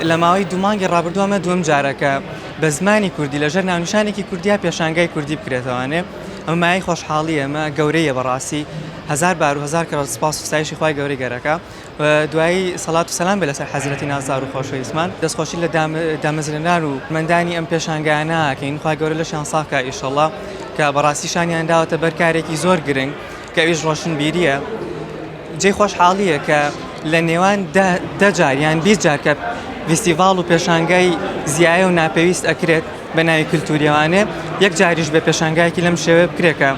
لە ماوەی دوو مانگی ڕابردوو ئەمە دووەم جارە کە بە زمانی کوردی لەژێر ناونیشانێکی کوردیا پێشانگای کوردی بکرێتەوانێ ئەمە مایەی خۆشحاڵیە ئەمە گەورەیە بەڕاستی هەزار بار و هەزار کەڕەت سپاس و ستایشی خوای گەورەی گەرەکە و دوایی سەڵات و سەلام بێ لەسەر حەزرەتی نازدار و خۆشەویستمان دەستخۆشی لە دامەزرێنەر و مەندانی ئەم پێشانگایانە ئەکەین خوای گەورە لەشیان ساغ کا ئیشەڵا کە بەڕاستی شانیان داوەتە بەر کارێکی زۆر گرنگ کە ئەویش ڕۆشنبیریە جێی خۆشحاڵیە کە لە نێوان دە جار یان 20 جار کە ڤیستیڤاڵ و پێشانگای زیایە و ناپێویست ئەکرێت بە ناوی کللتوریەوانێ یەک جاریش بە پێشانگایەکی لەم شێوەیە بکرێت کە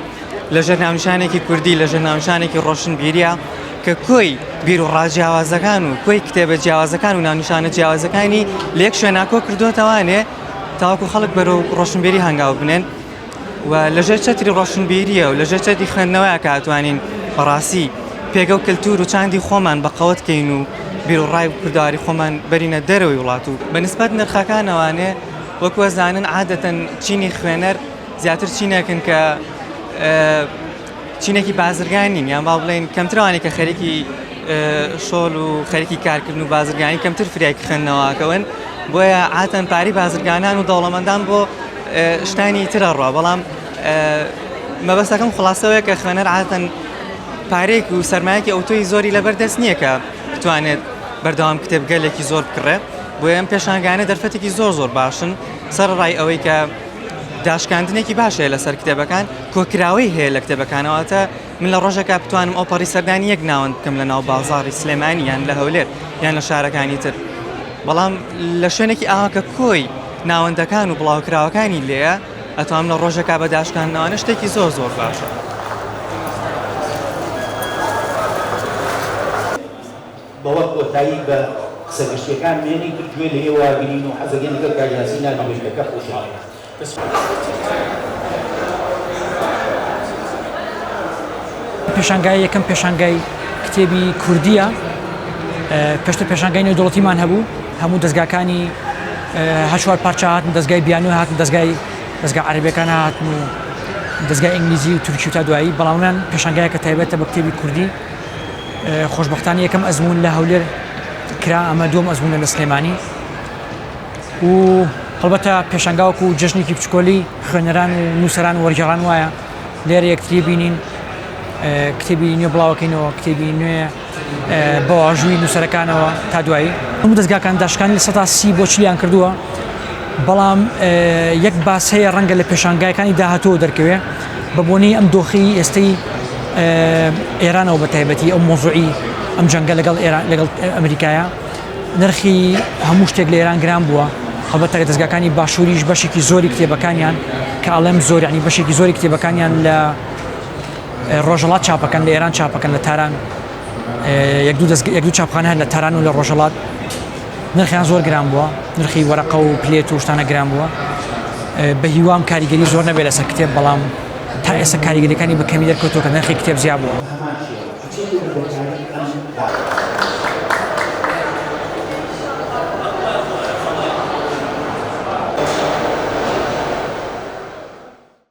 لەژێر ناونیشانێکی کوردی لەژێر ناونیشانێکی ڕۆشنبیریە کە کۆی بیر و ڕا جیاوازەکان و کۆی کتێبە جیاوازەکان و ناونیشانە جیاوازەکانی لە یەک شوێنا کۆ کردوتەوانێ تاوەکو خەڵک بەرەو ڕۆشنبیری هەنگاو بنێن و لەژێر چەتری ڕۆشنبیریە و لەژێر چەتری خوێندنەوەیە کە ئەتوانین بەڕاستی پێگە و کەلتور و چاندی خۆمان بە قەوەت کەین و بیر و ڕای و کوردەواری خۆمان بەرینە دەرەوەی وڵات و بە نسبەت نرخەکانەوانێ وەکو ئەزانن عادەتەن چینی خوێنەر زیاتر چینێکن کە چینێکی بازرگان نین یان با بڵێین کەمترەوانی کە خەریکی شۆل و خەریکی کارکردن و بازرگانی کەمتر فریای خوێندنەوەکەون بۆیە عاتەن پاری بازرگانان و دەوڵەمەندان بۆ شتانی ترە ڕوا بەڵام مەبەستەکەم خلاصەوەیە کە خوێنەر عاتەن پارێک و سەرمایەکی ئەوتۆی زۆری لەبەر دەست نییە کە بتوانێت بەردەوام کتێبگەلێکی زۆر بکڕێ بۆیە ئەم پێشانگانە دەرفەتێکی زۆر زۆر باشن سەرڕای ئەوەی کە داشکاندنێکی باش هەیە لەسەر کتێبەکان کۆکراوەی هەیە لە کتێبەکانەوەتە من لە ڕۆژێکا بتوانم ئەوپەڕی سەردانی یەک ناوەند بکەم لە ناو بازاڕی سلێمانی یان لە هەولێر یان لە شارەکانی تر بەڵام لە شوێنێکی ئاوا کە کۆی ناوەندەکان و بڵاوکراوەکانی لێیە ئەتوانم لە ڕۆژێکا بە داشکاندنەوانە شتێکی زۆر زۆر باشە. بەوە کۆتایی بە قسە گشتیەکان بێنین تر گوێ لە ئێوە ئەگرین و حەزەکەین لەگەڵ کاک یاسین نابینین کە خۆشحاڵین. پێشانگای یەکەم پێشانگای کتێبی کوردیە پێشتر پێشانگای نێودەوڵەتیمان هەبوو هەموو دەستگاکانی هەر چوار پارچە هاتن دەستگای بیانو هاتن دەستگای دەستگا عەرەبیەکان هاتن و دەستگای ئینگلیزی و تورکی و تا دوایی بەڵام پێشانگایەکە تایبەتە بە کتێبی کوردی خۆشبەختانە یەکەم ئەزموون لە هەولێر کرا ئەمە دووەم ئەزموونە لە سلێمانی و هەڵبەتە پێشانگاوەک و جەژنێکی بچکۆلی خوێنەران و نووسەران و وەرگێڕان وایە لێرە یەکتری بینین کتێبی نوێ بڵاوەکەینەوە کتێبی نوێ بە واژووی نووسەرەکانەوە تا دوایی هەموو دەستگاکان داشکانی لە سەدا سی بۆ چلیان کردووە بەڵام یەک باس هەیە ڕەنگە لە پێشانگایەکانی داهاتووە دەرکەوێ بە بۆنەی ئەم دۆخی ئێستەی ئێرانەوە بە تایبەتی ئەو مۆزوعی ئەم جەنگە لەگەڵ ئێران لەگەڵ ئەمریکایە نرخی هەموو شتێک لە ئێران گران بووە هەڵبەتە دەستگاکانی باشووریش بەشێکی زۆری کتێبەکانیان کە ئەڵێم زۆر ینی بەشێکی زۆری کتێبەکانیان لە ڕۆژەڵات چاپەکەن لە ئێران چاپەکەن لە تاران یەک دوو دەست یەک دوو چاپخانە هەن لە تاران و لە ڕۆژەڵات نرخیان زۆر گران بووە نرخی وەرەقە و پلێت و شتانە گران بووە بە هیوام کاریگەری زۆر نەبێت لەسەر کتێب بەڵام تا ئێستا کاریگەریەکانی بە کەمی دەرکەوتووە کە نرخی کتێب زیاد بووە.